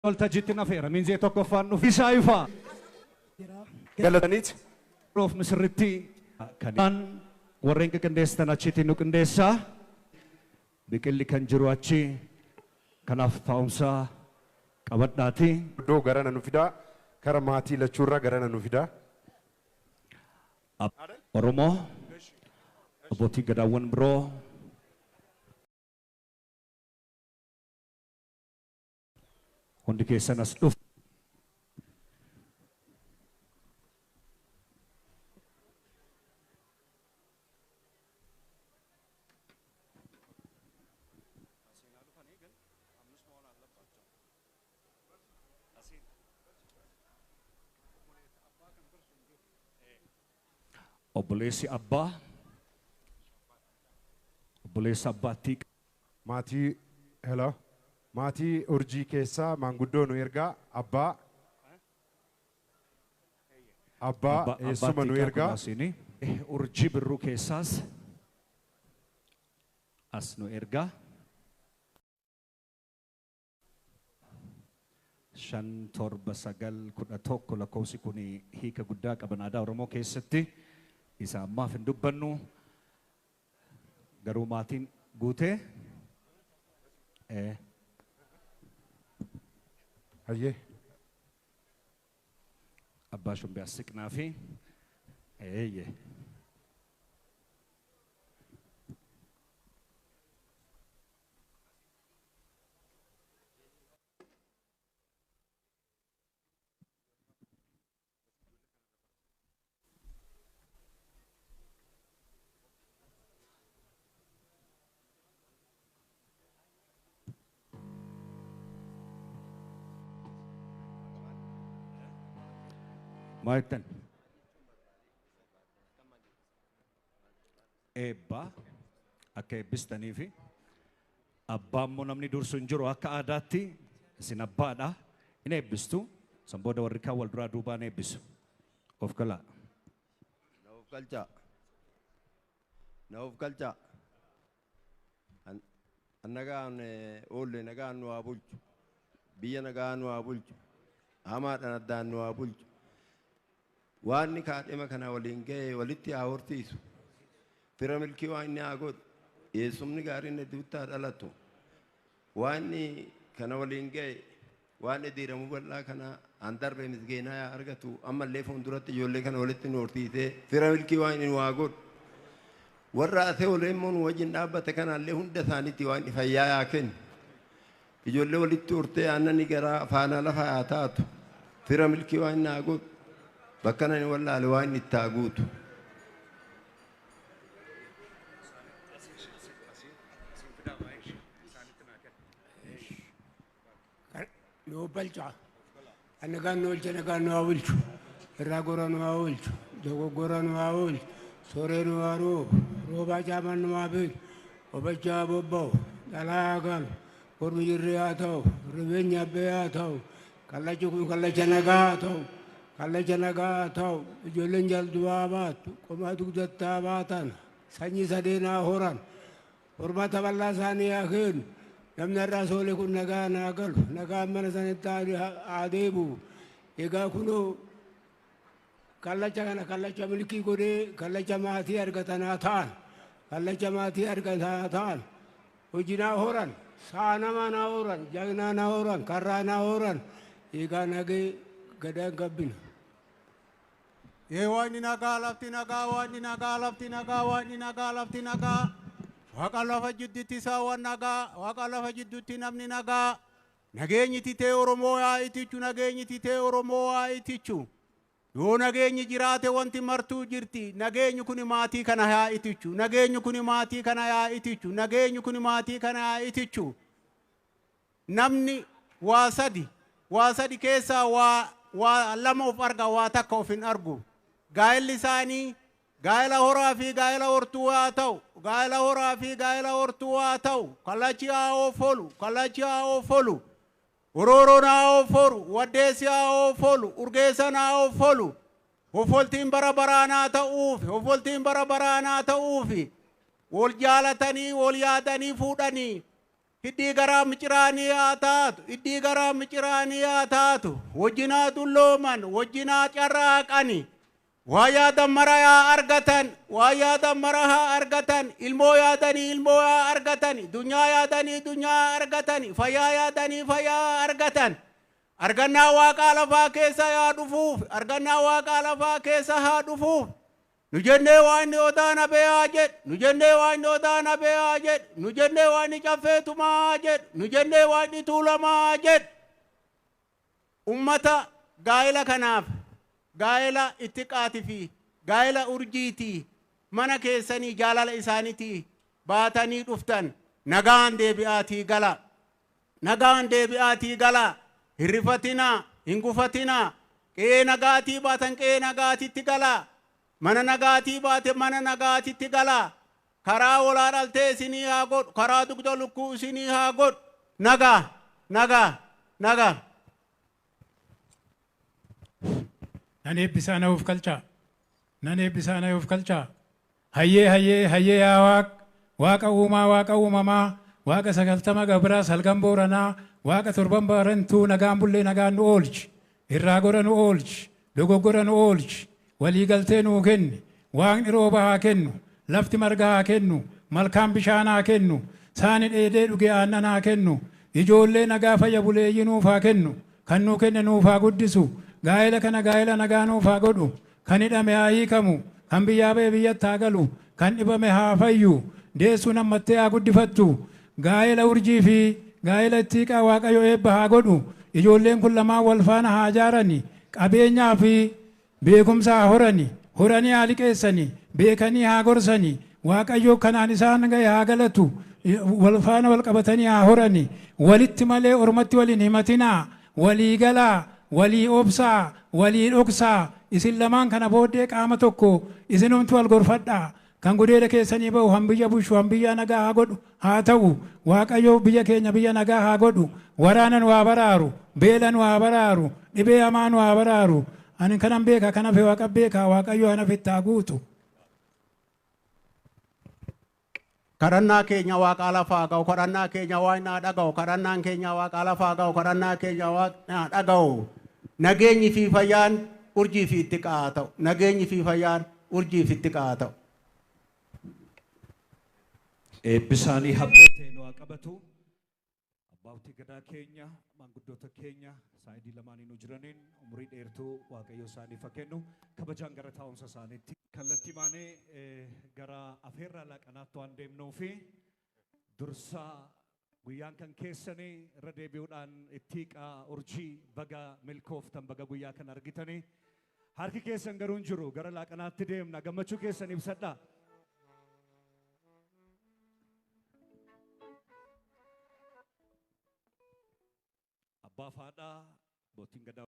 Waltajjiitti nafeera. Minzee tokkoffaan dhufu. Isaa ifaa. Galataniiti. Roof misirritti kan warreen qindeessitan achitti nu qindeessaa. Biqilli kan jiru achi kanaaf taa'umsa qabadhaati. Iddoo garana nu fidaa. Kara maatii lachuurraa garana nu fidaa. Oromoo abbootii gadaawwan biroo hundi keessan as dhufu. Obboleessi abbaa obboleessa abbaattii Maatii hello. Maatii urjii keessaa maanguddoo nu ergaa abbaa abbaa eessuma nu ergaa. Urjii birruu keessaas as nu ergaa. 5 7 9 11 lakkoofsi kun hiika guddaa qaban aadaa Oromoo keessatti isa ammaaf hin dubbannu garuu maatiin guutee Hayyee. Abbaa shumbee as siqnaa fi eeyyee. Maal eebbaa akka eebbistanii fi abbaa immoo namni dursu hin jiru akka aadaatti isin abbaadha hin eebbistu san booda warri kaan wal duraa duubaan eebbisu of galaa. Na of galchaa. Na of galchaa. An nagaan oolle nagaan nu haa bulchu. Biyya nagaan nu haa bulchu. Hamaadhaan addaan nu haa bulchu. Waan inni kaadhima kana waliin ga'e walitti haa horsiisu. Fira milkii waan inni haa godhu. Eessumni gaariin hedduutti haa dhalatu. Waan inni kana waliin ga'e waan inni diiramuu bal'aa kana an darbe misgeenaa haa argatu. Ammallee fuulduratti ijoollee kana walitti nu horsiisee fira milkii waan inni nu haa godhu. Warra asee olee immoo nu wajjin dhaabbate kanaallee hunda isaaniitti waan inni fayyaa haa kennu. Ijoollee walitti hortee aannani garaa faana lafa haa taatu. Fira milkii waan inni haa godhu. Bakka nani wallaale waan inni itti haa guutu. Nu balchaa. Nagaan nu oolche nagaan nu haa oolchu. Irraa gora nu haa oolchu. Dogoggora nu haa oolchu. Sooree nu haa roobu. Roobaa caaman nu haa beeku. Obachaa haa bobba'u. Dhalaa haa galu. Kormi jirri haa ta'u. Rifeenyi abbee haa ta'u. Kallachi kun kallacha nagaa haa ta'u. Kallacha nagaa haa ta'u. Ijoolleen jaldu haa baattu. Qomaa dugdatti haa baatan. Sanyii sadeen haa horan. Hormaata bal'aa isaanii haa kennu. Namni har'aa soole kun nagaan haa galu. Nagaan mana sanitti haa deebi'u. Egaa kunoo kallacha kana kallacha milkii godhee kallacha maatii argatan haa ta'an. Kallacha maatii argatan haa ta'an. Hojii naa horan. Sa'a namaa naa horan. Jagnaa naa horan. Karraa naa horan. Egaa nagee gadaan gabbina. Ee waaqni nagaa lafti nagaa waaqni nagaa lafti nagaa waaqni nagaa lafti nagaa. Waaqa lafa jidduutti saawwan nagaa waaqa lafa jidduutti namni nagaa. Nageenyi titee Oromoo haa itichu nageenyi titee Oromoo haa itichu. Yoo nageenyi jiraate wanti martuu jirti. Nageenyi kun maatii kana haa itichu. Nageenyi kun maatii kana haa itichu. Nageenyi kun maatii kana haa itichu. Namni waa sadi keessaa waa lama of arga waa takka of hin argu. Gaa'elli isaanii gaa'ela horaa fi gaa'ela hortuu haa ta'u. Gaa'ela horaa fi gaa'ela hortuu haa ta'u. Kallachi haa oofolu. Kallachi haa oofolu. Orooroon haa oofolu. Waddeessi haa oofolu. Urgeessan haa oofolu. Ofoltiin bara baraan haa ta'uufi. Ofoltiin bara baraan haa ta'uufi. Wal jaalatanii wal yaadanii fuudhanii. Hiddii garaa miciraanii haa taatu, hiddii garaa miciraanii haa taatu, wajjinaa dullooman, wajjinaa carraaqani, waa yaadan mara haa argatan, waa yaadan mara haa argatan, ilmoo yaadanii ilmoo haa argatan, dunyaa yaadanii dunyaa haa argatan, fayyaa yaadanii fayyaa haa argatan. Argannaa waaqaa lafaa keessa haa dhufuuf, argannaa waaqaa lafaa keessa haa dhufuuf. Nu jennee waan odaa nabee haa jedhu, nu jennee waan odaa nabee haa jedhu, nu jennee waan caffeetumaa haa jedhu, nu jennee waan tuulamaa haa jedhu. Ummata gaa'ela kanaaf, gaa'ela ittiqaatii fi gaa'ela urjiitii mana keessanii jaalala isaaniitii baatanii dhuftan nagaan deebi'aatii gala. Nagaan deebi'aatii gala. Hirrifatinaa, hin gufatinaa, qe'ee nagaatii baatan qe'ee nagaatitti gala. Mana nagaatii baate mana nagaatitti gala. Karaa olaa dhaltee isinii haa godhu, karaa dugda lukkuu isinii haa godhu. Nagaa, nagaa, nagaa. Nan eebbisaa na of kalchaa. Nan eebbisaa na of kalchaa. Hayyee hayyee hayyee yaa waaq, waaqa uumaa waaqa uumamaa, waaqa 90 gabraa salgan booranaa, waaqa 7 baarantuu nagaan bullee nagaan nu oolchi. Irraa gora nu oolchi, dogoggora nu oolchi. Walii galtee nuu kenni, waaqni rooba haa kennu, lafti marga haa kennu, malkaan bishaan haa kennu, saani dheedee dhuge aannan haa kennu, ijoollee nagaa fayya buleeyyii nuuf haa kennu, kan nuu kenne nuuf haa guddisu, gaa'ela kana gaa'ela nagaa nuuf haa godhu, kan hidhame haa hiikamu, kan biyyaa ba'e biyyatti haa galu, kan dhibame haa fayyu, deessuun ammattee haa guddifattu, gaa'ela urjii fi gaa'ela ittiiqaa waaqayyo eebba haa godhu, ijoolleen kun lamaan wal faana haa jaarani, qabeenyaa fi beekumsa haa horani, horanii haa liqeessani, beekanii haa gorsani, waaqayyo kanaan isaan ga'e haa galatu, wal faana wal qabatanii haa horani, walitti malee ormatti waliin himatinaa, walii galaa, walii obsaa, walii dhoksaa, isin lamaan kana booddee qaama tokko isinumti wal gorfadhaa. Kan gudeeda keessanii ba'u han biyya bushu, han biyya nagaa haa godhu haa ta'u, waaqayyo biyya keenya biyya nagaa haa godhu, waraana nu haa baraaru, beela nu haa baraaru, dhibee hamaa nu haa baraaru. Ani kanan beeka, kana fe waaqa beeka, waaqayyo ana fittaa guutu. Kadhannaa keenya waaqa lafaa ga'u, kadhannaa keenya waaqni dhaga'u, kadhannaan keenya waaqa lafaa ga'u, kadhannaa keenya waaqni dhaga'u. Nageenyi fi fayyaan urjii fi ittiqaa haa ta'u. Nageenyi fi fayyaan urjii fi ittiqaa haa ta'u. Eebbisaanii haphee ta'e nu haa qabatu. Abbootii gadaa keenya, maanguddoota keenya, saayidii lamaaniinuu jiraniin umurii dheertuu waaqayyo isaaniif haa kennu. Kabajaan gara taa'umsa isaaniitti. Kallattii maanee gara afeerraa laaqanaatti waan deemnuu fi dursaa guyyaan kan keessanii irra deebi'uudhaan ittiiqaa urjii baga milkooftan baga guyyaa kan argitanii. Harki keessan garuu hin jiru gara laaqanaatti deemna gammachuu keessan ibsadhaa. Abbaa fi haadha abbootiin gadaa